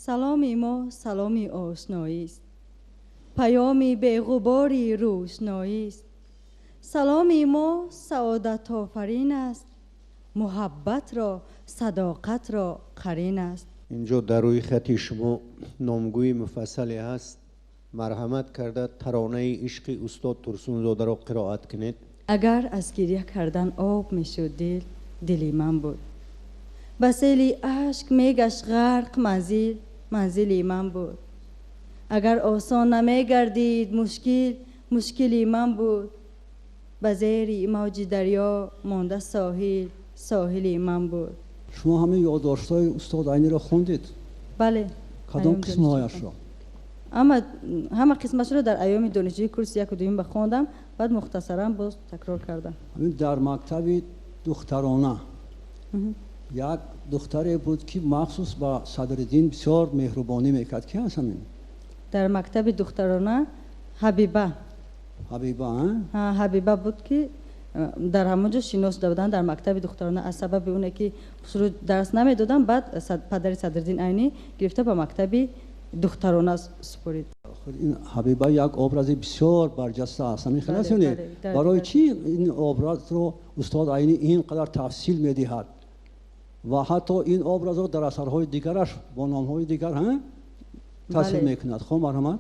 Саломи мо саломи ошноист, паёми беғубори рӯшноист. Саломи мо саодатофарин аст, муҳаббатро, садоқатро қарин аст. Инҷо дар рӯи хати шумо номгӯи муфассале ҳаст. Марҳамат карда таронаи ишқи устод Турсунзодаро қироат кунед. Агар аз гиря кардан об мешуд дил, дили ман буд. Ба сели ашк мегашт ғарқ манзил, манзили ман буд. Агар осон намегардид мушкил, мушкили ман буд. Ба зери мавҷи дарё монда соҳил, соҳили ман буд. Шумо ҳамин ёддоштҳои устод Айниро хондед? Бале. Кадом қисмҳояшро? Ҳама қисмашро дар айёми донишҷӯи курси яку дуюм ба хондам, баъд мухтасаран боз такрор кардам. Ҳамин дар мактаби духтарона як духтаре буд, ки махсус ба Садриддин бисёр меҳрубонӣ мекард. Ки ҳаст ҳамин? Дар мактаби духтарона Ҳабиба. Ҳабиба? Ҳабиба буд, ки дар ҳамон ҷо шинос шуда буданд дар мактаби духтарона. Аз сабаби оне ки хусрӯ дарс намедоданд, баъд падари Садриддин Айнӣ гирифта ба мактаби духтарона супорид. Ин Ҳабиба як образи бисёр барҷаста аст. Ҳамин хел аст ё не? Барои чӣ ин образро устод Айнӣ ин қадар тафсил медиҳад ва ҳатто ин образро дар асарҳои дигараш бо номҳои дигар тасвир мекунад? Хоб, марҳамат.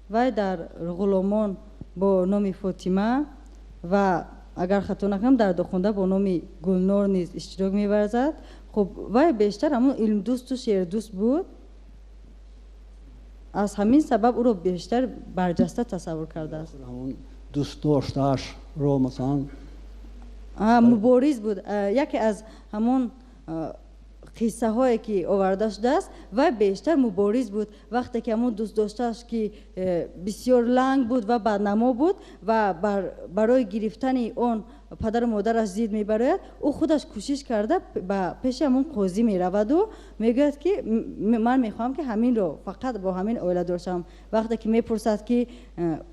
Вай дар Ғуломон бо номи Фотима ва агар хато накунам дар Дохунда бо номи Гулнор низ иштирок меварзад. Хуб, вай бештар ҳамон илмдӯсту шеърдӯст буд. Аз ҳамин сабаб ӯро бештар барҷаста тасаввур кардааст. Ҳамон дӯстдоштаашро масалан мубориз буд. Яке аз ҳамон қиссаҳое ки оварда шудааст, вай бештар мубориз буд. Вақте ки ҳамон дӯстдоштааш ки бисёр ланг буд ва баднамо буд ва барои гирифтани он падару модараш зид мебарояд, ӯ худаш кӯшиш карда ба пеши ҳамон қозӣ мераваду мегӯяд, ки ман мехоҳам, ки ҳаминро фақат бо ҳамин оиладор шавам. Вақте ки мепурсад, ки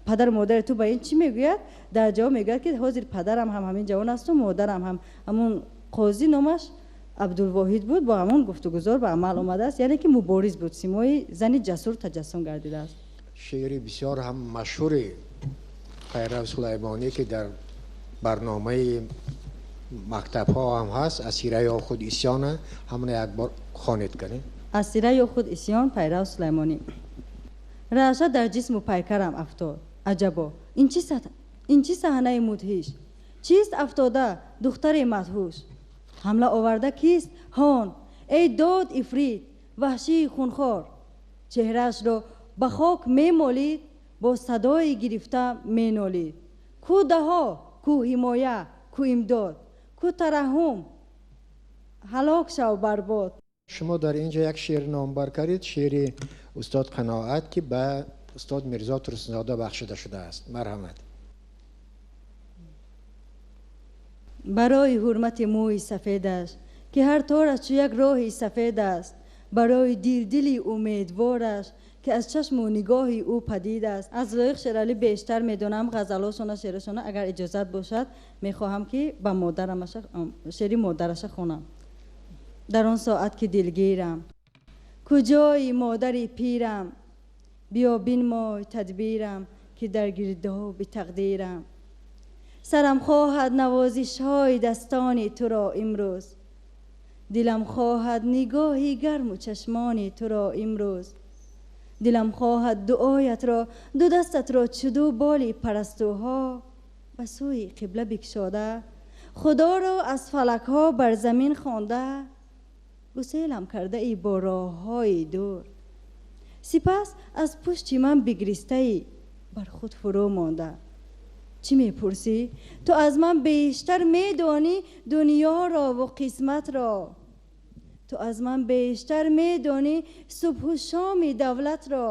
падару модари ту ба ин чӣ мегӯяд, дар ҷавоб мегӯяд, ки ҳозир падарам ҳам ҳамин ҷавон асту модарам ҳам. Ҳамон қозӣ номаш Абдулвоҳид буд, бо ҳамон гуфтугузор ба амал омадааст. Яъне ки мубориз буд, симои зани ҷасур таҷассум гардидааст. Шеъри бисёр ҳам машҳури Пайрав Сулаймонӣ, ки дар барномаи мактабҳо ҳам ҳаст, «Асира ё худ исёна», ҳамона як бор хонед кунед. «Асира ё худ исён», Пайрав Сулаймонӣ. Раъша дар ҷисму пайкарам афтод. Аҷабо, ин чӣ саҳнаи мудҳиш? Чист афтода духтари мадҳуш? Ҳамла оварда кист ҳон? Эй дод, ифрит ваҳшии хунхор! Чеҳраашро ба хок мемолид, бо садои гирифта менолид. Ку даҳо, ку ҳимоя, ку имдод, ку тараҳҳум? Ҳалок шав, барбод! Шумо дар инҷо як шеър номбар кардед, шеъри устод Қаноат, ки ба устод Мирзо Турсунзода бахшида шудааст. Марҳамат. Барои ҳурмати мӯи сафедаш, ки ҳар тораш чу як роҳи сафед аст, барои дилдили умедвораш, ки аз чашму нигоҳи ӯ падид аст. Аз Лоиқ Шералӣ бештар медонам ғазалошона, шеърашона. Агар иҷозат бошад, мехоҳам, ки ба модарамаша шеъри модараша хонам. Дар он соат ки дилгирам, куҷои модари пирам? Биё бинмой тадбирам, ки дар гирдоби тақдирам. Сарам хоҳад навозишҳои дастони туро имрӯз, дилам хоҳад нигоҳи гарму чашмони туро имрӯз, дилам хоҳад дуоятро, ду дастатро чу ду боли парастуҳо ба сӯи қибла бикшода, Худоро аз фалакҳо бар замин хонда, гуселам кардаи бо роҳҳои дур. Сипас аз пушти ман бигристаи бар худ фурӯ монда. Чӣ мепурсӣ? Ту аз ман бештар медонӣ дунёро ву қисматро. Ту аз ман бештар медонӣ субҳу шоми давлатро.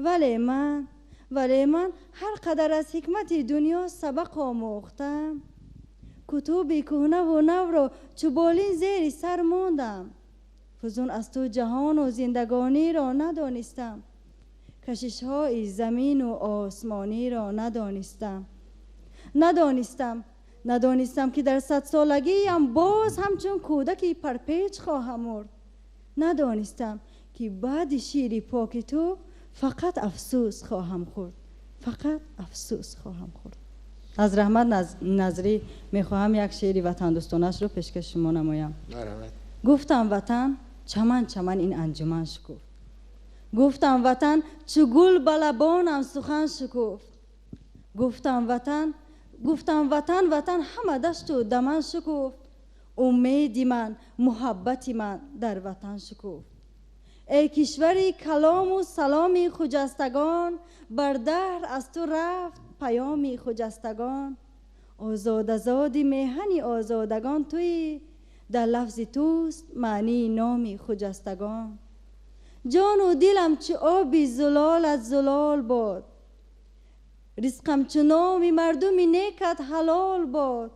Вале ман ҳар қадар аз ҳикмати дунё сабақ омӯхтам, кутуби кӯҳнаву навро чу болин зери сар мондам, фузун аз ту ҷаҳону зиндагониро надонистам, кашишҳои замину осмониро надонистам. Надонистам, ки дар садсолагиам боз ҳамчун кӯдаки парпеч хоҳам мурд. Надонистам ки баъди шири поки ту фақат афсӯс хоҳам хӯрд, фақат афсӯс хоҳам хӯрд. Аз Раҳмат Назрӣ мехоҳам як шеъри ватандӯстонашро пешкаш шумо намоям. Гуфтам ватан чаман чаман ин анҷуман шукуфт, гуфтам ватан чу гул ба лабонам сухан шукуфт, гуфтам ватан, гуфтам ватан, ватан ҳама дашту даман шукуфт, умеди ман, муҳаббати ман дар ватан шукуфт. Эй кишвари калому саломи хуҷастагон, бар даҳр аз ту рафт паёми хуҷастагон. Озодазоди меҳани озодагон туӣ, дар лафзи туст маънии номи хуҷастагон. Ҷону дилам чу оби зулолат зулол бод, ризқам чу номи мардуми некат ҳалол бод.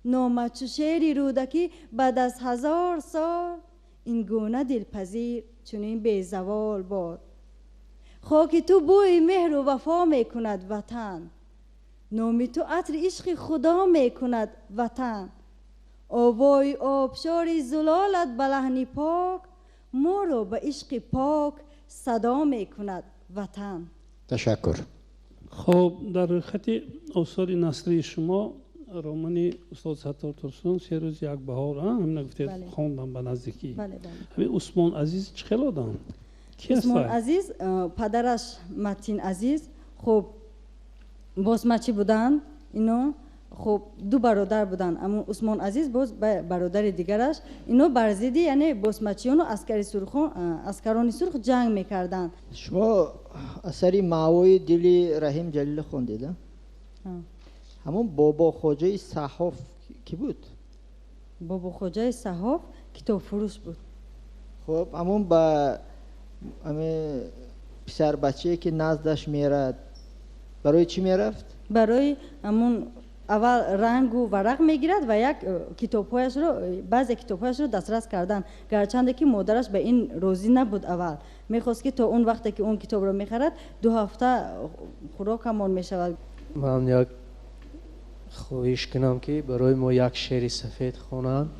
Номат чу шеъри Рӯдакӣ баъд аз 1000 сол, ин гуна дилпазир чунин безавол бод. Хоки ту бӯи меҳру вафо мекунад ватан, номи ту атри ишқи худо мекунад ватан. Овои обшори зулолат ба лаҳни пок, моро ба ишқи пок садо мекунад ватан. Ташаккур. Хоб, дар рӯйхати осори насрии шумо романи устод Саттор Турсун «Се рӯз як баҳор», ҳамина гуфтед, хондам ба наздикӣ. Ҳамин Усмон Азиз чӣ хел одам? Усмон Азиз, падараш Матин Азиз, хуб босмачӣ буданд ино, хуб ду бародар буданд. Аммо Усмон Азиз боз бародари дигараш, ино бар зидди яъне босмачиёну аскари сурхон, аскарони сурх ҷанг мекарданд. Шумо асари «Маъвои дили» Раҳим Ҷалил хондед? Ҳамон Бобохоҷаи Саҳҳоф кӣ буд? Бобохоҷаи Саҳҳоф китобфурӯш буд. Хуб, ҳамон ба писарбачае ки наздаш мерад, барои чӣ мерафт? Барои ҳамон аввал рангу варақ мегирад ва як китобҳояшро, баъзе китобҳояшро дастрас кардан. Гарчанде ки модараш ба ин розӣ набуд, аввал мехост ки то он вақте ки он китобро мехарад 2 ҳафта хӯрокамон мешавад. Ман як хоҳиш кунам ки барои мо як шеъри сафед хонанд,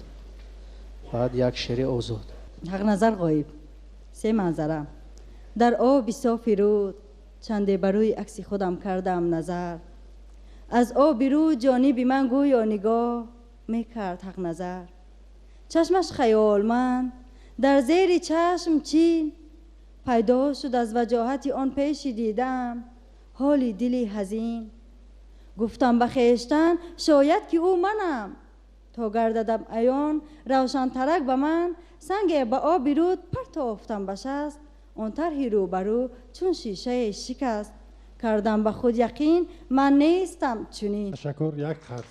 баъд як шеъри озод. Ҳақназар Ғоиб. Се манзара. Дар оби софи рӯд чанде ба рӯи акси худам кардам назар. Аз оби рӯд ҷониби ман гӯё нигоҳ мекард Ҳақназар. Чашмаш хаёлманд, дар зери чашм чин пайдо шуд аз ваҷоҳати он пеши дидам ҳоли дили ҳазин. Гуфтам ба хештан шояд ки ӯ манам, то гардадам аён равшантарак ба ман. Санге ба оби рӯд партофтам ба шаст, он тарҳи рӯбарӯ чун шишае шикаст. Кардам ба худ яқин ман нестам чунин. Ташаккур. Як қарз.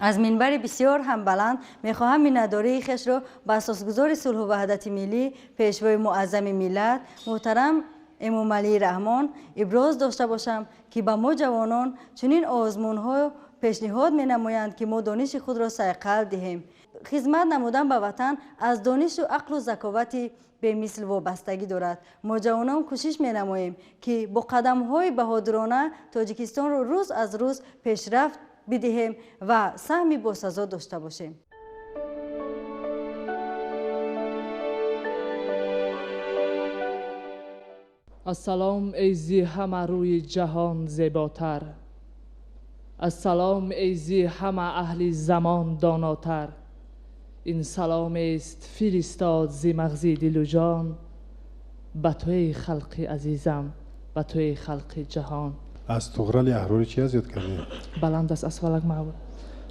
Аз минбари бисёр ҳам баланд мехоҳам миннатдории хешро ба асосгузори сулҳу ваҳдати миллӣ, пешвои муаззами миллат муҳтарам Эмомалӣ Раҳмон иброз дошта бошам, ки ба мо ҷавонон чунин озмунҳо пешниҳод менамоянд, ки мо дониши худро сайқал диҳем. Хизмат намудан ба ватан аз донишу ақлу заковати бемисл вобастагӣ дорад. Мо ҷавонон кӯшиш менамоем, ки бо қадамҳои баҳодурона Тоҷикистонро рӯз аз рӯз пешрафт бидиҳем ва саҳми босазо дошта бошем. Ассалом эй зи ҳама рӯи ҷаҳон зеботар, ассалом эй зи ҳама аҳли замон донотар. Ин саломест фиристод зи мағзи дилу ҷон, ба туи халқи азизам, ба туи халқи ҷаҳон. Аз Туғрали Аҳрорӣ чи аз ёд кардӣ? Баланд аст аз фалак маъво,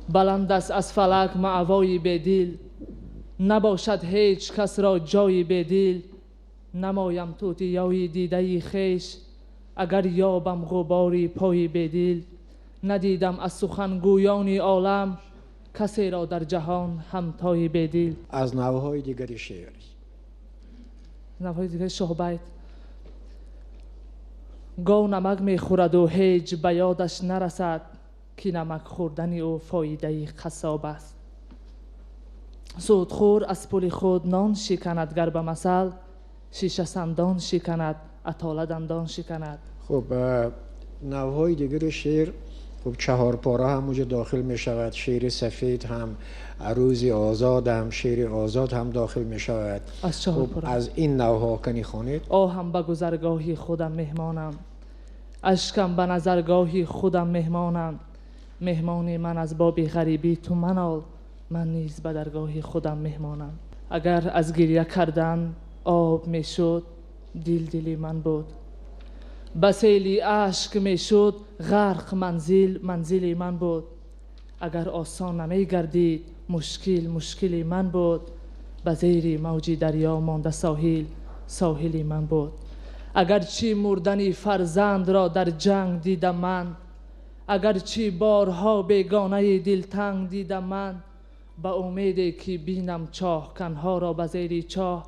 баланд аст аз фалак маъвои бедил, набошад ҳеҷ касро ҷои бедил. Намоям тутиёи дидаи хеш, агар ёбам ғубори пои бедил. Надидам аз сухангӯёни олам касеро дар ҷаҳон ҳамтои бедил. Аз навъҳои дигари шеър, навъҳои дигари шоҳбайт. Гов намак мехӯраду ҳеҷ ба ёдаш нарасад, ки намак хӯрдани ӯ фоидаи қассоб аст. Судхӯр аз пули худ нон шиканад, гар ба масал шишасандон шиканад, атола дандон шиканад. Хуб, навъҳои дигари шеър хуб чаҳорпора ҳам онҷо дохил мешавад, шеъри сафед ҳам, арӯзи озод ҳам, шеъри озод ҳам дохил мешавад. Аз чаҳорпора аз ин навъҳо кани хонед. Оҳам ба гузаргоҳи худам меҳмонам, ашкам ба назаргоҳи худам меҳмонам, меҳмони ман аз боби ғарибӣ ту манол, ман низ ба даргоҳи худам меҳмонам. Агар аз гиря кардан об мешуд, дил дили ман буд, ба сейли ашк мешуд ғарқ манзил манзили ман буд. Агар осон намегардид мушкил мушкили ман буд, ба зери мавҷи дарё монда соҳил соҳили ман буд. Агарчи мурдани фарзандро дар ҷанг дидам ман, агарчи борҳо бегонаи дилтанг дидам ман, ба умеде ки бинам чоҳканҳоро ба зери чоҳ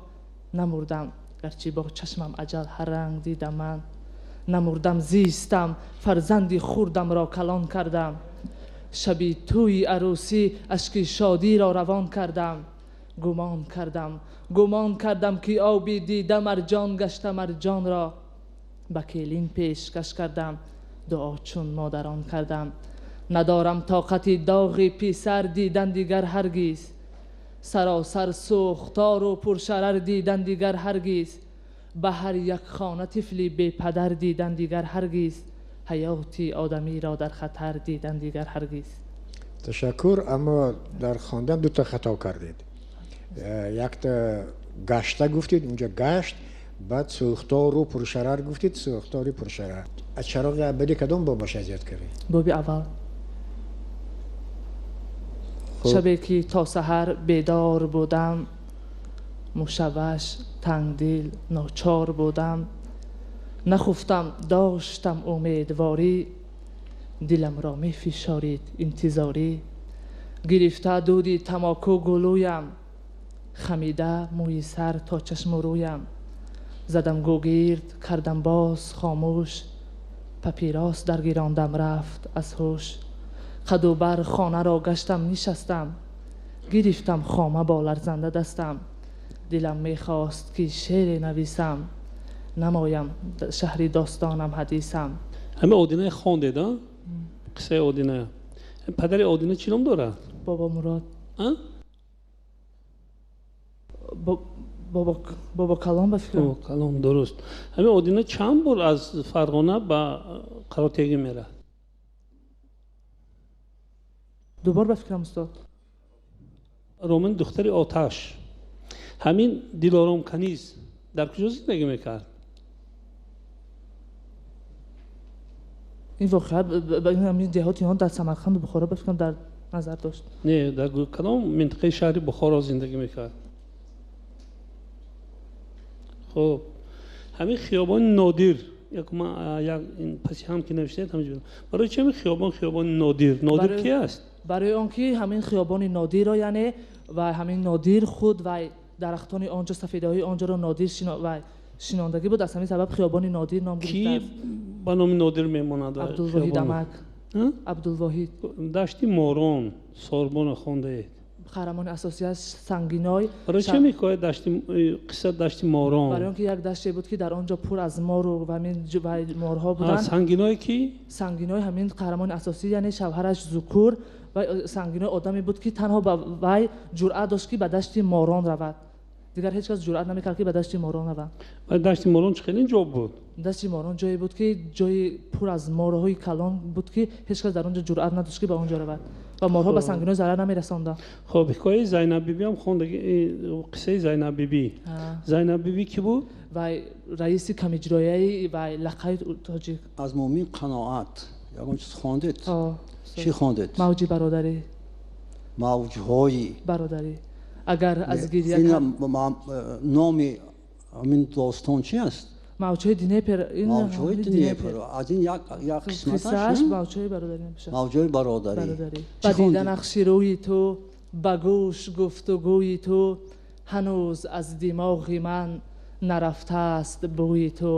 намурдам, гарчи бо чашмам аҷал ҳар ранг дидам ман. Намурдам зистам, фарзанди хурдамро калон кардам, шаби тӯи арӯсӣ ашки шодиро равон кардам. Гумон кардам ки оби дида марҷон гашта марҷонро ба келин пешкаш кардам, дуо чун модарон кардам. Надорам тоқати доғи писар дидан дигар ҳаргиз, саросар сӯхтору пуршарар дидан дигар ҳаргиз, ба ҳар як хона тифли бепадар дидан дигар ҳаргиз, ҳаёти одамиро дар хатар дидан дигар ҳаргиз. Ташаккур, аммо дар хондан дута хато кардед. Якта гашта гуфтед, унҷа гашт, баъд сӯхтору пуршарар гуфтед, сӯхтори пуршарар. Аз чароғи абадӣ кадом бобаш азият кардед? Боби аввал. Шабе ки то саҳар бедор будам, мушавваш, тангдил, ночор будам, нахуфтам, доштам умедворӣ, диламро мефишорид интизорӣ, гирифта дуди тамоку гулӯям, хамида мӯи сар то чашму рӯям, задам гӯгирд, кардам боз хомӯш, папирос даргирондам рафт аз ҳуш, қаду бар хонаро гаштам нишастам, гирифтам хома бо ларзанда дастам, дилам мехост ки шеъре нависам, намоям шаҳри достонам ҳадисам. Ҳама Одинаи хондед, а? Қиссаи Одина. Падари Одина чӣ ном дорад? Бобо Мурод. Бобо Калон ба фикрам. Бобо Калон, дуруст. Ҳама Одина чанд бор аз Фарғона ба Қаротегин меравад? Ду бор ба фикрам, устод. Романи духтари оташ. Ҳамин Дилором Каниз дар куҷо зиндагӣ мекард? Ин воқеа ҳамин деҳоти инҳо дар Самарқанду Бухоро ба фикрам дар назар дошт. Не, дар кадом минтақаи шаҳри Бухоро зиндагӣ мекард? Хуб, ҳамин хиёбони Нодир, паси ҳам ки навиштед ҳамин. Барои чи ҳамин хиёбон хиёбони Нодир? Нодир ки аст? Барои он ки ҳамин хиёбони Нодирро, яъне ва ҳамин Нодир худ ва дарахтони онҷо, сафедаҳои онҷоро Нодир шинондагӣ буд, аз ҳамин сабаб хиёбони Нодир ном гирифтааст. Ки ба номи Нодир мемонад? Абдулвоҳид амак. Абдулвоҳид. Дашти Морон, Сорбонро хондаед. Қаҳрамони асосиаш Сангиной. Барои чӣ мехоҳед қисса дашти Морон? Барои он ки як даште буд ки дар он ҷо пур аз мору ва ҳамин морҳо буданд. Сангиной ки? Сангиной ҳамин қаҳрамони асосӣ, яъне шавҳараш Зукур, ва Сангиной одаме буд ки танҳо ба вай ҷуръат дошт ки ба дашти Морон равад. Дигар ҳеҷ кас ҷуръат намекард ки ба дашти Морон равад. Ва дашти Морон чӣ хеле ҷо буд? Дашти Морон ҷое буд ки ҷои пур аз морҳои калон буд ки ҳеҷ кас дар он ҷо ҷуръат надошт ки ба он ҷо равад ва морҳо ба Сангиной зарар намерасонданд. Хуб, ҳикояи Зайнаб бибӣ ҳам хондаги, қиссаи Зайнаб бибӣ. Зайнаб бибӣ кӣ буд? Ва раиси камиҷрояи ва лақаи тоҷик. Аз мӯмин қаноат ягон чиз хондед? Чӣ хондед? Мавҷи бародарӣ. Мавҷҳои бародарӣ. Агар аз гиря номи ҳамин достон чи аст? Мавҷҳои Днепр. Мавҷҳои Днепр. Аз ин як қисматаш мавҷҳои бародарӣ мебошад. Мавҷҳои бародарӣ. Ба дида нақши рӯи ту, ба гӯш гуфтугӯи ту, ҳанӯз аз димоғи ман нарафтааст бӯи ту.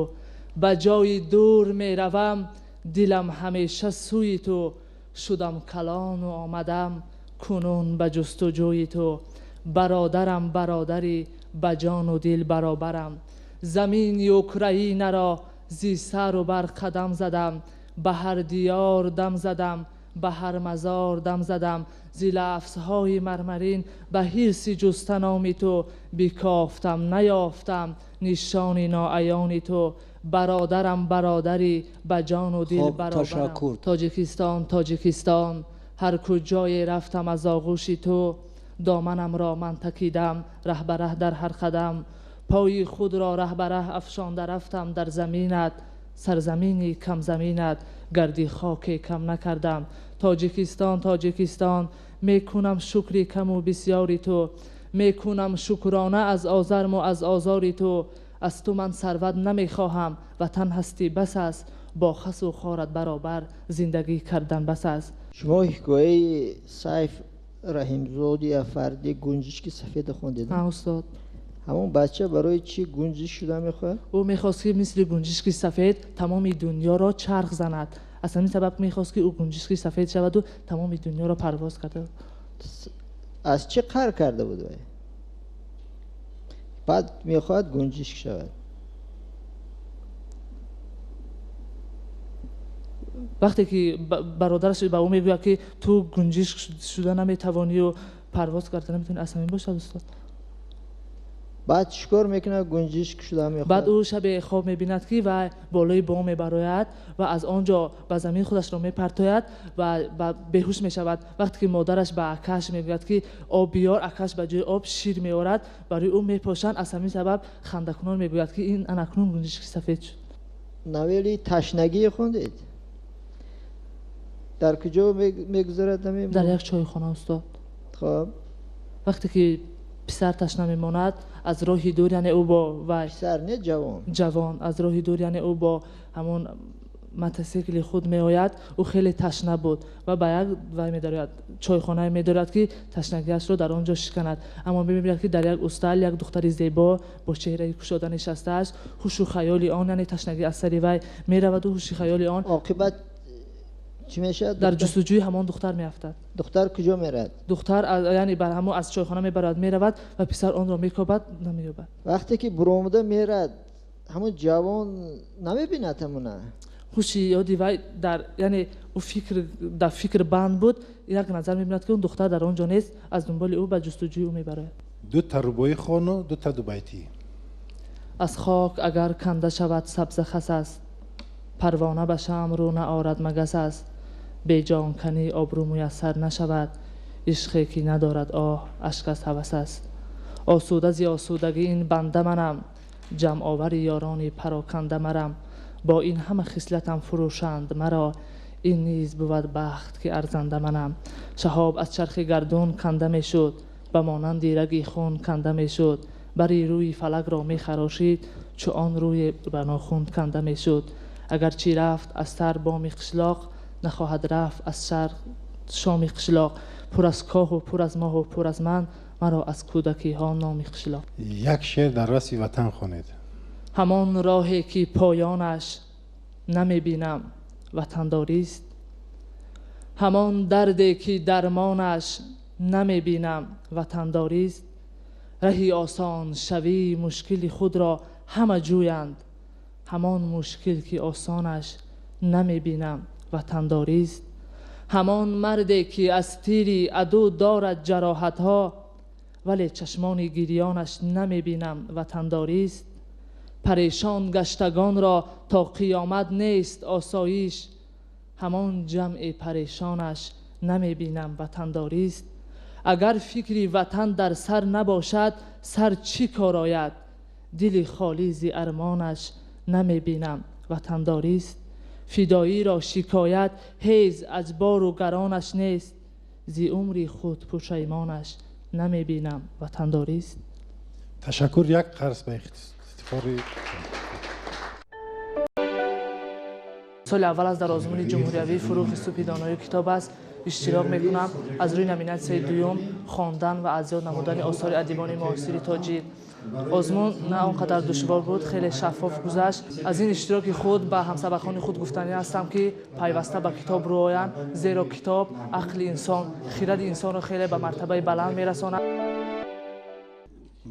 Ба ҷои дур меравам, дилам ҳамеша сӯи ту. Шудам калону омадам кунун ба ҷустуҷӯи ту. Бародарам бародарӣ, ба ҷону дил баробарам. Замини Украинаро зи сару бар қадам задам. Ба ҳар диёр дам задам, ба ҳар мазор дам задам, зи лафзҳои мармарин ба ҳирси ҷуста номи ту бикофтам, наёфтам нишони ноаёни ту. Бародарам, бародарӣ, ба ҷону дил баробарам. Тоҷикистон, Тоҷикистон, ҳар куҷое рафтам аз оғӯши ту, доманамро ман такидам раҳ ба раҳ дар ҳар қадам, пои худро раҳ ба раҳ афшонда рафтам дар заминат, сарзамини камзаминат гарди хоке кам накардам. Тоҷикистон, Тоҷикистон, мекунам шукри каму бисёри ту, мекунам шукрона аз озарму аз озори ту. Аз ту ман сарват намехоҳам, ватан ҳастӣ бас аст, бо хасу хорат баробар зиндагӣ кардан бас аст. Шумо ҳикояи Сайф Раҳимзоди Афарди гунҷишки сафеда хондед? Ҳа, устод. Ҳамон бача барои чӣ гунҷиш шуда мехоҳад? Ӯ мехост, ки мисли гунҷишки сафед тамоми дунёро чарх занад. Аз ҳамин сабаб мехост, ки ӯ гунҷишки сафед шаваду тамоми дунёро парвоз карда. Аз чӣ қар карда буд вай? Баъд мехоҳад гунҷишк шавад. Вақте ки бародараш ба ӯ мегӯяд, ки ту гунҷишк шуда наметавонию парвоз карда наметавонӣ, аз ҳамин бошад, устод. Баъд чӣ кор мекунад гунҷишк шуда мехоҳад? Баъд ӯ шабе хоб мебинад, ки вай болои бом мебарояд ва аз он ҷо ба замин худашро мепартояд ва беҳуш мешавад. Вақте ки модараш ба акаш мегӯяд, ки об биёр, акаш ба ҷои об шир меорад, барои ӯ мепошанд. Аз ҳамин сабаб хандакунон мегӯяд, ки ин анакнун гунҷишки сафед шуд. Новели ташнагӣ хондед? Дар куҷо мегузарад? Дар як чойхона, устод. Хоб. Вақте ки писар ташна мемонад, аз роҳи дур, яъне ӯ бо вай писар не, ҷавон, ҷавон аз роҳи дур, яъне ӯ бо ҳамон мотосикли худ меояд. Ӯ хеле ташна буд ва ба як вай медарояд, чойхонае медорад, ки ташнагиашро дар он ҷо шиканад. Аммо мебинад, ки дар як устал як духтари зебо бо чеҳраи кушода нишастааст. Ҳушу хаёли он, яъне ташнагӣ аз сари вай мераваду ҳуши хаёли он оқибат чӣ мешавад? Дар ҷустуҷӯи ҳамон духтар меафтад. Духтар куҷо меравад? Духтар яъне бар ҳамон аз чойхона мебарад, меравад ва писар онро мекобад, намеёбад. Вақте ки буромада меравад, ҳамон ҷавон намебинад ҳамона? Ҳуши ёди вай дар, яъне ӯ фикр дар фикр банд буд, як назар мебинад, ки он духтар дар он ҷо нест, аз дунболи ӯ ба ҷустуҷӯи ӯ мебарояд. Ду та рубоӣ хону ду та дубайтӣ. Аз хок агар канда шавад сабза хас аст, парвона ба шам рӯ наорад магас аст, беҷонканӣ обрӯ муяссар нашавад, ишқе ки надорад оҳ ашк аз ҳавас аст. Осуда зи осудагӣ ин банда манам, ҷамъовари ёрони пароканда марам, бо ин ҳама хислатам фурӯшанд маро, ин низ бувад бахт ки арзанда манам. Шаҳоб аз чархи гардун канда мешуд, ба монанди раги хун канда мешуд, бари рӯи фалакро мехарошид, чу он рӯи ба нохун канда мешуд. Агарчи рафт аз сар боми қишлоқ, нахоҳад рафт аз шарқ шоми қишлоқ, пур аз коҳу пур аз моҳу пур аз ман, маро аз кӯдакиҳо номи қишлоқ. Як шеър дар васфи ватан хонед. Ҳамон роҳе ки поёнаш намебинам ватандорист, ҳамон дарде ки дармонаш намебинам ватандорист. Раҳи осон шавӣ мушкили худро ҳама ҷӯянд, ҳамон мушкил ки осонаш намебинам ватандорист. Ҳамон марде ки аз тири аду дорад ҷароҳатҳо, вале чашмони гирёнаш намебинам ватандорист. Парешон гаштагонро то қиёмат нест осоиш, ҳамон ҷамъи парешонаш намебинам ватандорист. Агар фикри ватан дар сар набошад, сар чӣ кор ояд? Дили холӣ зи армонаш намебинам ватандорист. Фидоиро шикоят ҳез аз бору гаронаш нест, зи умри худ пушаймонаш намебинам ватандорист. Ташаккур. Як қарз ба ифтихори соли аввал аз дар озмуни ҷумҳуриявии фурӯғи субҳи донои китоб аст иштирок мекунам. Аз рӯи номинатсияи дуюм хондан ва аз ёд намудани осори адибони муосири тоҷик. Озмун на он қадар душвор буд, хеле шаффоф гузашт. Аз ин иштироки худ ба ҳамсабақони худ гуфтанӣ ҳастам, ки пайваста ба китоб рӯ оянд, зеро китоб ақли инсон, хиради инсонро хеле ба мартабаи баланд мерасонад.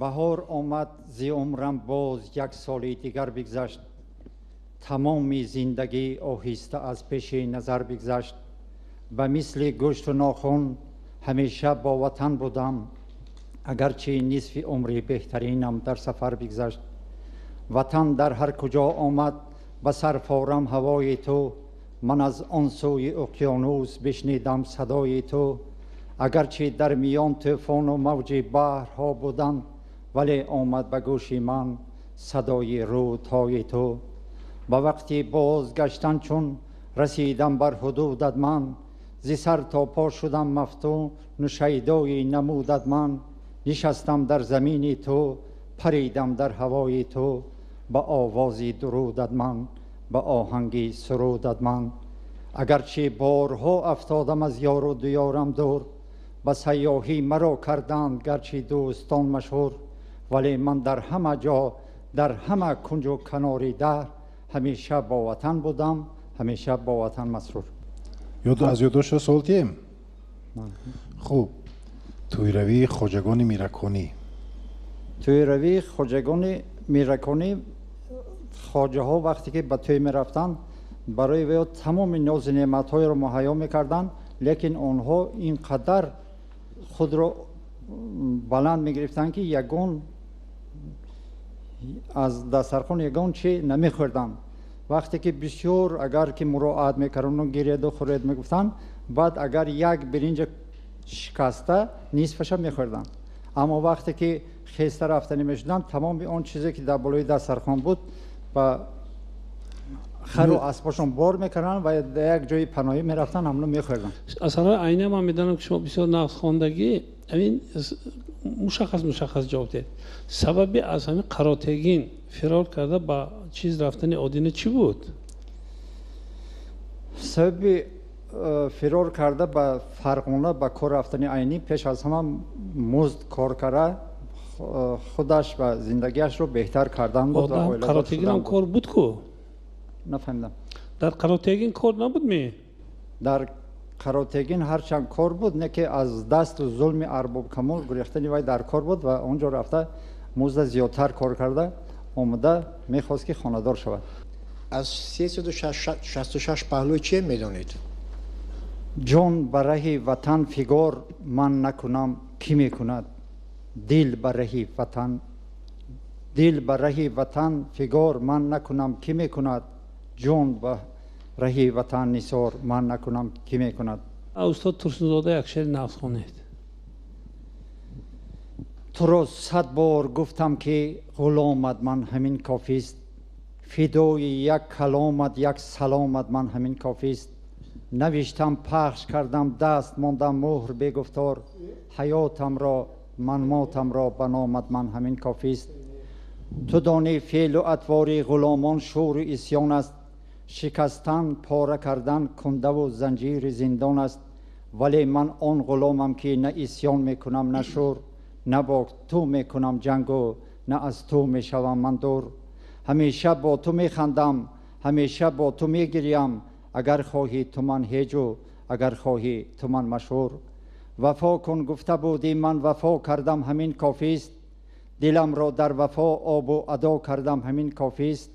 Баҳор омад, зи умрам боз як соли дигар бигзашт. Тамоми зиндагӣ оҳиста аз пеши назар бигзашт. Ба мисли гӯшту нохун ҳамеша бо ватан будам, агарчи нисфи умри беҳтаринам дар сафар бигзашт. Ватан дар ҳар куҷо омад ба сар форам ҳавои ту, ман аз он сӯи уқёнус бишнидам садои ту. Агарчи дар миён тӯфону мавҷи баҳрҳо будам, вале омад ба гӯши ман садои рӯдҳои ту. Ба вақти бозгаштан чун расидам бар ҳудудат ман, зи сар то по шудам мафтуну шайдои намудат ман. Нишастам дар замини ту, паридам дар ҳавои ту, ба овози дурудат ман, ба оҳанги сурудат ман. Агарчи борҳо афтодам аз ёру диёрам дур, ба сайёҳӣ маро карданд гарчи дӯстон машҳур, вале ман дар ҳама ҷо, дар ҳама кунҷу канори даҳр ҳамеша бо ватан будам, ҳамеша бо ватан масрур. Аз ёддошта суол тием? Хуб, тӯйравии хоҷагони мираконӣ. Тӯйравии хоҷагони мираконӣ, хоҷаҳо вақте ки ба тӯй мерафтанд, барои вай тамоми нозу неъматҳоеро муҳайё мекарданд, лекин онҳо ин қадар худро баланд мегирифтанд, ки ягон аз дастархон ягон чи намехӯрданд. Вақте ки бисёр агар ки муроат мекарданд, гиреду хӯред мегуфтанд, баъд агар як биринҷа шикаста нисфаша мехӯрданд. Аммо вақте ки хеста рафтанӣ мешуданд, тамоми он чизе ки дар болои дастархон буд ба хару аспошон бор мекарданд ва дар як ҷои паноҳӣ мерафтанд, ҳамно мехӯрданд. Асалҳои айна ман медонам, ки шумо бисёр нағз хондагӣ, ҳамин мушаххас ҷавоб диҳед. Сабаби аз ҳамин Қаротегин фирор карда ба чиз рафтани Одина чӣ буд? Сабаби фирор карда ба Фарғона ба кор рафтани Айнӣ пеш аз ҳама музд кор карда худаш ва зиндагиашро беҳтар кардан буд. Қаротегин ҳам кор буд ку? Нафаҳмидам. Дар Қаротегин кор набуд ми? Дар Қаротегин ҳарчанд кор буд, не ки аз дасту зулми Арбоб Камол гурехтани вай дар кор буд ва он ҷо рафта музда зиёдтар кор карда омада мехост ки хонадор шавад. Аз 366 паҳлӯ чӣ медонед? Ҷон ба раҳи ватан фигор ман накунам, кӣ мекунад? Дил ба раҳи ватан, дил ба раҳи ватан фигор ман накунам, кӣ мекунад? Ҷон ба раҳи ватан нисор ман накунам, кӣ мекунад? Устод Турсунзода як шеъри нағз хонед. Туро 100 бор гуфтам, ки ғуломат ман ҳамин кофист, фидои як каломат, як саломат ман ҳамин кофист. Навиштам, пахш кардам, даст мондам муҳр бегуфтор, ҳаётамро манмотамро ба номат ман ҳамин кофист. Ту донӣ феълу атвори ғуломон шӯру исён аст, шикастан, пора кардан кундаву занҷири зиндон аст. Вале ман он ғуломам, ки на исён мекунам, на шӯр, на бо ту мекунам ҷангу, на аз ту мешавам ман дур. Ҳамеша бо ту механдам, ҳамеша бо ту мегирям, агар хоҳӣ ту ман ҳеҷу, агар хоҳӣ ту ман машҳур. Вафо кун гуфта будӣ, ман вафо кардам, ҳамин кофист. Диламро дар вафо обу адо кардам, ҳамин кофист.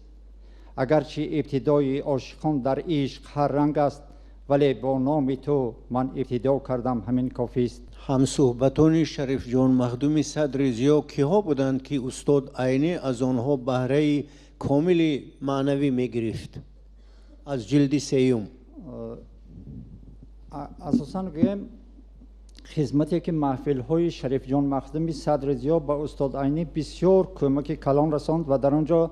Агарчи ибтидои ошиқон дар ишқ ҳар ранг аст, вале бо номи ту ман ибтидо кардам, ҳамин кофист. Ҳамсӯҳбатони Шарифҷон Махдуми Садри Зиё киҳо буданд, ки устод Айнӣ аз онҳо баҳраи комили маънавӣ мегирифт? Аз ҷилди сеюм. Асосан гӯем, хизмате ки маҳфилҳои Шарифҷон Махдуми Садри Зиё ба устод Айнӣ бисёр кӯмаки калон расонд ва дар он ҷо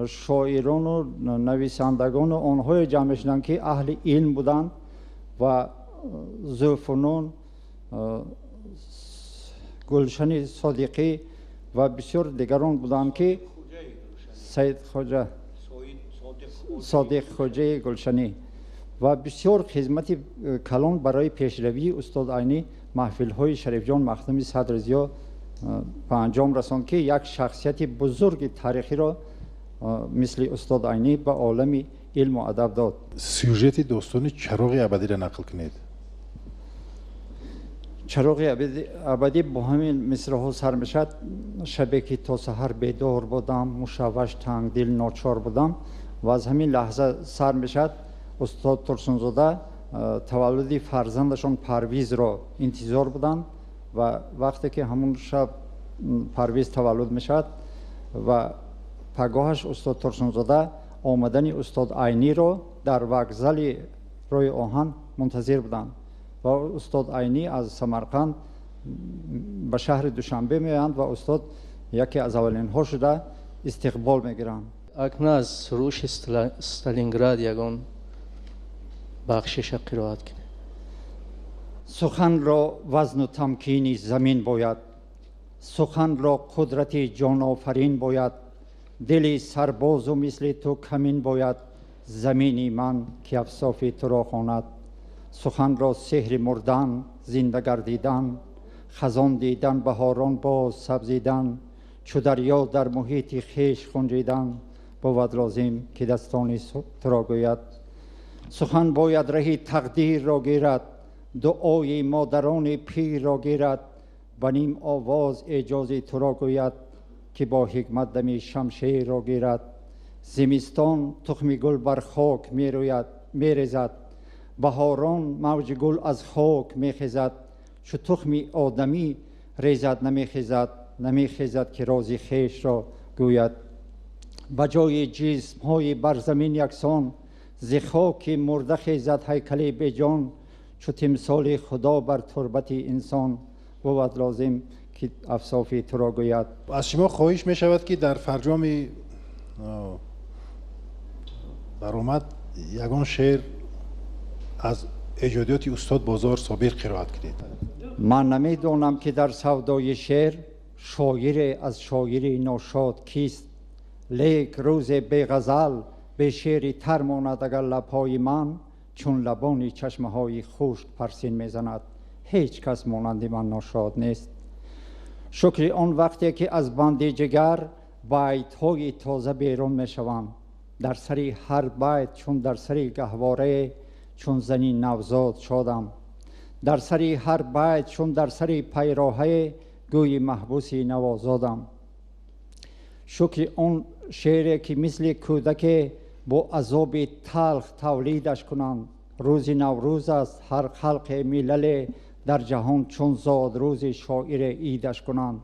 шоирону нависандагону онҳое ҷамъ мешуданд, ки аҳли илм буданд ва Зуфунун, Гулшани Содиқӣ ва бисёр дигарон буданд, ки Саид Хоҷа, Содиқ Хоҷаи Гулшанӣ ва бисёр хизмати калон барои пешравии устод Айнӣ маҳфилҳои Шарифҷон Махдуми Садри Зиё ба анҷом расонд, ки як шахсияти бузурги таърихиро мисли устод Айнӣ ба олами илму адаб дод. Сюжети достони Чароғи абадиро нақл кунед. Чароғи абадӣ бо ҳамин мисраҳо сар мешавад. Шабе ки то саҳар бедор будам, мушавваш, тангдил, ночор будам. Ва аз ҳамин лаҳза сар мешавад устод Турсунзода таваллуди фарзандашон Парвизро интизор буданд ва вақте ки ҳамун шаб Парвиз таваллуд мешавад ва пагоҳаш устод Турсунзода омадани устод Айниро дар вокзали роҳи оҳан мунтазир буданд ва устод Айнӣ аз Самарқанд ба шаҳри Душанбе меоянд ва устод яке аз аввалинҳо шуда истиқбол мегиранд. Акнун аз суруши Сталинград ягон бахшиша қироат кунед. Суханро вазну тамкини замин бояд, суханро қудрати ҷонофарин бояд, дили сарбозу мисли ту камин бояд, замини ман ки афсофи туро хонад, суханро сеҳри мурдан, зинда гардидан, хазон дидан, баҳорон боз сабзидан, чу дарё дар муҳити хеш хунҷидан, бувад лозим ки дастони туро гӯяд. Сухан бояд раҳи тақдирро гирад, дуои модарони пирро гирад, ба ним овоз эъҷози туро гӯяд, ки бо ҳикмат дами шамшерро гирад. Зимистон тухми гул бар хок мерӯяд, мерезад, баҳорон мавҷи гул аз хок мехезад, чу тухми одамӣ резад намехезад, намехезад ки рози хешро гӯяд. Ба ҷои ҷисмҳои бар замин яксон, зи хоки мурда хезад ҳайкали беҷон, чу тимсоли худо бар турбати инсон, бувад лозим ки афсофи туро гӯяд. Аз шумо хоҳиш мешавад ки дар фарҷоми баромад ягон шеър аз эҷодиёти устод Бозор Собир қироат кунед. Ман намедонам ки дар савдои шеър шоире аз шоири ношод кист, лек рӯзе беғазал бе шеъри тар монад агар лабҳои ман чун лабони чашмаҳои хушк парсин мезанад. Ҳеҷ кас монанди ман ношод нест. Шукри он вақте ки аз банди ҷигар байтҳои тоза берун мешаванд. Дар сари ҳар байт чун дар сари гаҳворае чун зани навзод шодам. Дар сари ҳар байт чун дар сари пайроҳае гӯи маҳбуси навозодам. Шукри он шеъре ки мисли кӯдаке бо азоби талх тавлидаш кунанд. Рӯзи Наврӯз аст ҳар халқе милале дар ҷаҳон чун зод рӯзи шоире идаш кунанд.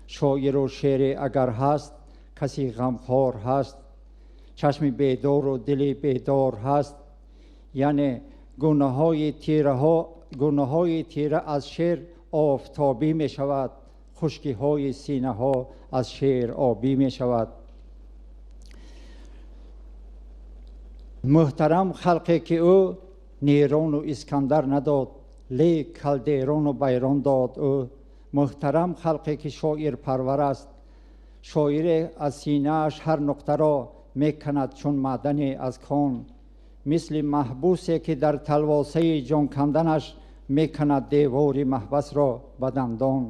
Шоиру шеъре агар ҳаст, каси ғамхор ҳаст, чашми бедору дили бедор ҳаст. Яъне гунаҳои тира аз шеър офтобӣ мешавад, хушкиҳои синаҳо аз шеър обӣ мешавад. Муҳтарам халқе ки ӯ Нерону Искандар надод, лек Калдерону Байрон дод ӯ. Муҳтарам халқе ки шоирпарвар аст, шоире аз синааш ҳар нуқтаро меканад чун маъдане аз кон. Мисли маҳбусе ки дар талвосаи ҷонканданаш меканад девори маҳбасро ба дандон.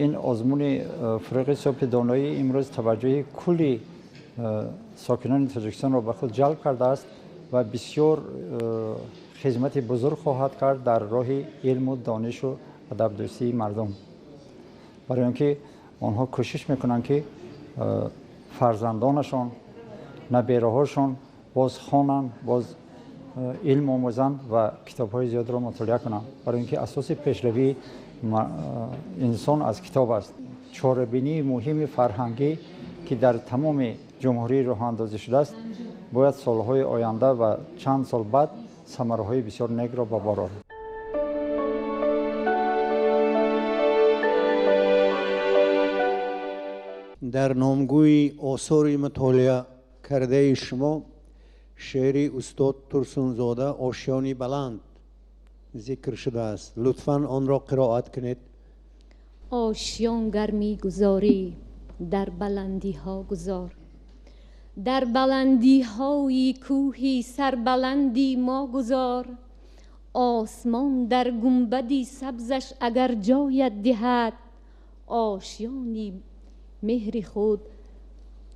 Ин озмуни фурӯғи субҳи доноӣ имрӯз таваҷҷӯҳи кулли сокинони Тоҷикистонро ба худ ҷалб кардааст ва бисёр хизмати бузург хоҳад кард дар роҳи илму донишу адабдӯстии мардум. Барои он ки онҳо кӯшиш мекунанд ки фарзандонашон, набераҳошон боз хонанд, боз илм омӯзанд ва китобҳои зиёдро мутолиа кунанд. Барои ин ки асоси пешравии инсон аз китоб аст. Чорабинии муҳими фарҳангӣ ки дар тамоми ҷумҳурӣ роҳандозӣ шудааст, бояд солҳои оянда ва чанд сол баъд самараҳои бисёр некро ба бор орад. Дар номгӯи осори мутолиа кардаи шумо шеъри устод Турсунзода «Ошёни баланд» зикр шудааст. Лутфан онро қироат кунед. Ошён гар мегузорӣ дар баландиҳо гузор, дар баландиҳои кӯҳи сарбаланди мо гузор. Осмон дар гунбади сабзаш агар ҷоят диҳад, ошёни меҳри худ.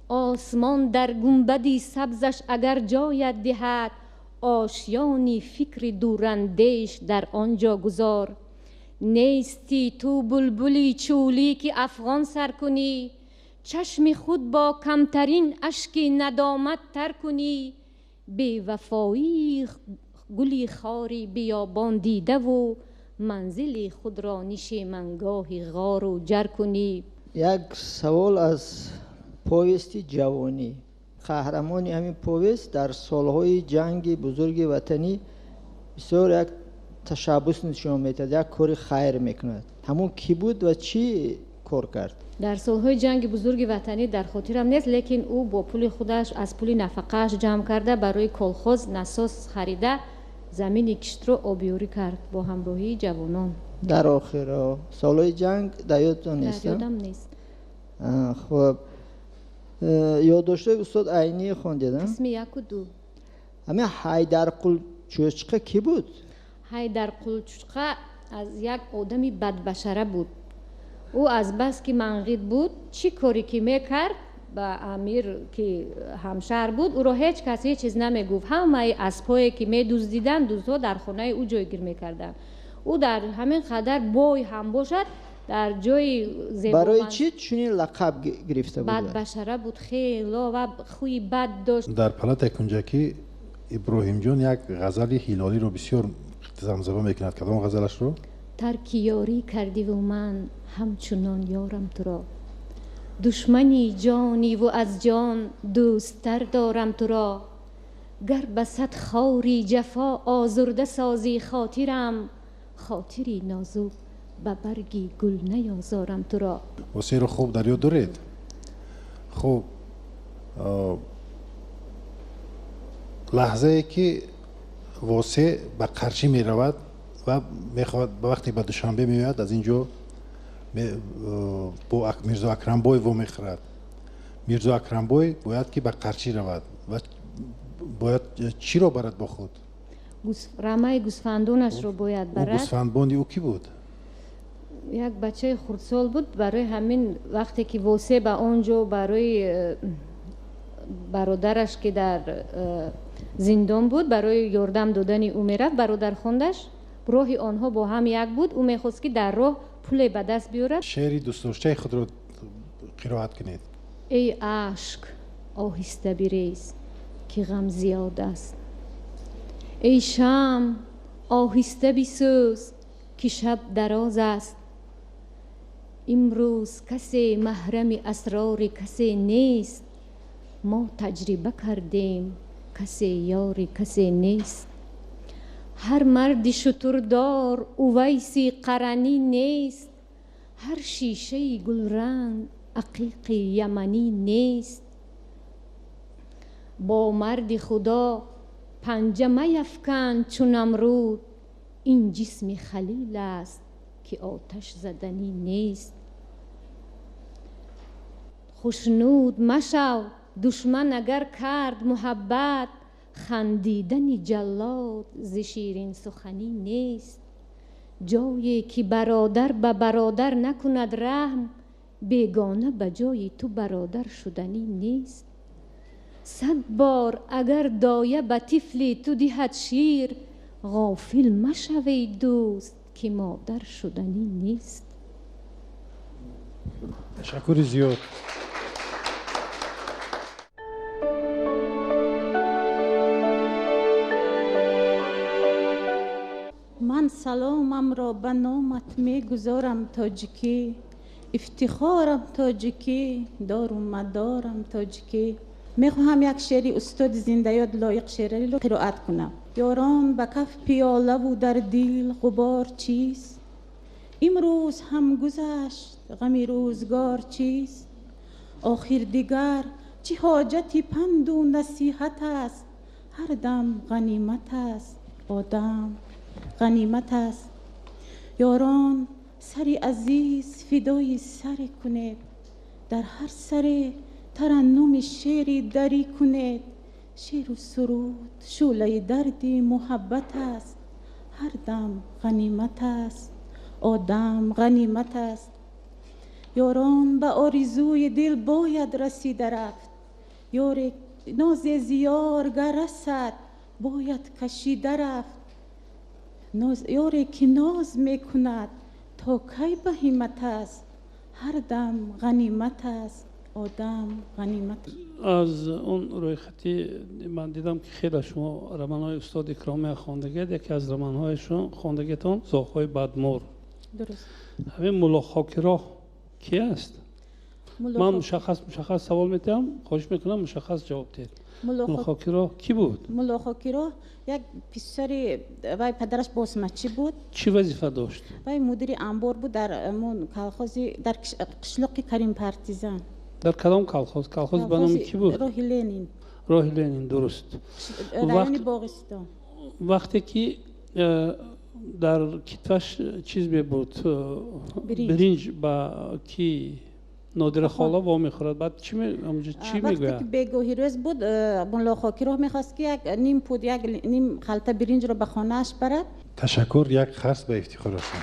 Осмон дар гунбади сабзаш агар ҷоят диҳад, Ошёни фикри дурандеш дар он ҷо гузор. Нести ту булбули чӯлӣ ки афғон сар кунӣ, чашми худ бо камтарин ашки надомат тар кунӣ. Бевафоии гули хори биёбон дидаву манзили худро нишемангоҳи ғору ҷар кунӣ. Як савол аз повести ҷавонӣ. Қаҳрамони ҳамин повест дар солҳои ҷанги бузурги ватанӣ бисёр як ташаббус нишон медиҳад, як кори хайр мекунад. Ҳамон кӣ буд ва чӣ кор кард? Дар солҳои ҷанги бузурги ватанӣ дар хотирам нест, лекин ӯ бо пули худаш аз пули нафақааш ҷамъ карда барои колхоз насос харида замини киштро обёрӣ кард бо ҳамроҳии ҷавонон. Дар охиро солҳои ҷанг дар ёдтон нест? Дар ёдам нест. Хуб, ёддоштҳои устод Айнӣ хондед? Қисми 1 ва 2. Ҳамин Ҳайдарқул Чӯчқа кӣ буд? Ҳайдарқул Чӯчқа аз як одами бадбашара буд. Ӯ аз бас ки манғит буд, чӣ коре ки мекард ба амир ки ҳамшаҳр буд, ӯро ҳеҷ кас ҳеҷ чиз намегуфт. Ҳамаи аспҳое ки медуздиданд, дуздҳо дар хонаи ӯ ҷойгир мекарданд. Ӯ дар ҳамин қадар бой ҳам бошад, дар ҷои зебо. Барои чӣ чунин лақаб гирифта буд? Бадбашара буд, хело ва хӯи бад дошт. Дар палатаи кунҷакӣ Иброҳимҷон як ғазали Ҳилолиро бисёр замзама мекунад. Кадом ғазалашро? Тарки ёрӣ кардиву ман ҳамчунон ёрам туро, душмани ҷониву аз ҷон дӯсттар дорам туро. Гар ба сад хори ҷафо озурда созӣ хотирам, хотири нозук ба барги гул наёзорам туро. Восеро хуб дар ёд доред? Хуб, лаҳзае ки Восе ба Қарчӣ меравад ва мехоҳад ба вақте ба Душанбе меояд, аз ин ҷо бо Мирзо Акрамбой вомехӯрад. Мирзо Акрамбой бояд ки ба Қарчӣ равад ва бояд чиро барад бо худ? Рамаи гӯсфандонашро бояд барад. Гӯсфандбони ӯ кӣ буд? Як бачаи хурдсол буд. Барои ҳамин вақте ки Восе ба он ҷо барои бародараш ки дар зиндон буд, барои ёрдам додани ӯ мерафт, бародархондаш, роҳи онҳо бо ҳам як буд. Ӯ мехост ки дар роҳ пуле ба даст биёрад. Шеъри дӯстдоштаи худро қироат кунед. Эй ашк, оҳиста бирез, ки ғам зиёд аст. Эй шамъ, оҳиста бисӯз, ки шаб дароз аст. Имрӯз касе маҳрами асрори касе нест. Мо таҷриба кардем, касе ёри касе нест. Ҳар марди шутурдор Увайси Қаранӣ нест. Ҳар шишаи гулранг ақиқи яманӣ нест. Бо марди худо панҷа маяфкан чу Намруд. Ин ҷисми халил аст ки оташ заданӣ нест. Хушнуд машав душман агар кард муҳаббат, хандидани ҷаллод зи ширинсуханӣ нест. Ҷое ки бародар ба бародар накунад раҳм, бегона ба ҷои ту бародар шуданӣ нест. 100 бор агар доя ба тифли ту диҳад шир, ғофил машавей дӯст ки модар шуданӣ нест. Ташаккури зиёд. Ман саломамро ба номат мегузорам тоҷикӣ, ифтихорам тоҷикӣ, дору мадорам тоҷикӣ. Мехоҳам як шеъри устоди зиндаёд Лоиқ Шералиро қироат кунам. Ёрон ба каф пиёлаву дар дил ғубор чист? Имрӯз ҳам гузашт ғами рӯзгор чист? Охир дигар чӣ ҳоҷати панду насиҳат аст? Ҳар дам ғанимат аст, одам ғанимат аст. Ёрон сари азиз фидои саре кунед, дар ҳар саре тараннуми шеъри дарӣ кунед. Шеъру суруд шӯълаи дарди муҳаббат аст. Ҳар дам ғанимат аст, одам ғанимат аст. Ёрон ба орзуи дил бояд расида рафт. Ёре нозе зиёр гар расад, Бояд кашида рафт. Ёре ки ноз мекунад, то кай ба ҳиммат аст? Ҳар дам ғанимат аст, одам ғанимат. Аз он рӯйхати ман дидам, ки хеле шумо романҳои устод Икромия хондагед. Яке аз романҳояшон хондагетон «Зоғҳои бадмор». Дуруст. Ҳамин Мулло Хокироҳ ки аст? Ман мушаххас мушаххас савол медиҳам, хоҳиш мекунам, мушаххас ҷавоб диҳед. Мулло Хокироҳ кӣ буд? Мулло Хокироҳ як писари вай, падараш босмачӣ буд. Чӣ вазифа дошт? Вай мудири анбор буд дар колхози дар қишлоқи Карим Партизан. Дар кадом колхоз? Колхоз ба номи кӣ буд? Роҳи Ленин. Роҳи Ленин, дуруст. Райони Боғистон. Вақте ки дар китфаш чиз мебуд, биринҷ, ба ки Нодира хола вомехӯрад, баъд чӣ мегӯяд? Вақте ки бегоҳи рӯз буд, Мулло Хокироҳ мехост, ки як ним пуд, як ним халта биринҷро ба хонааш барад. Ташаккур, як харс ба ифтихорашон.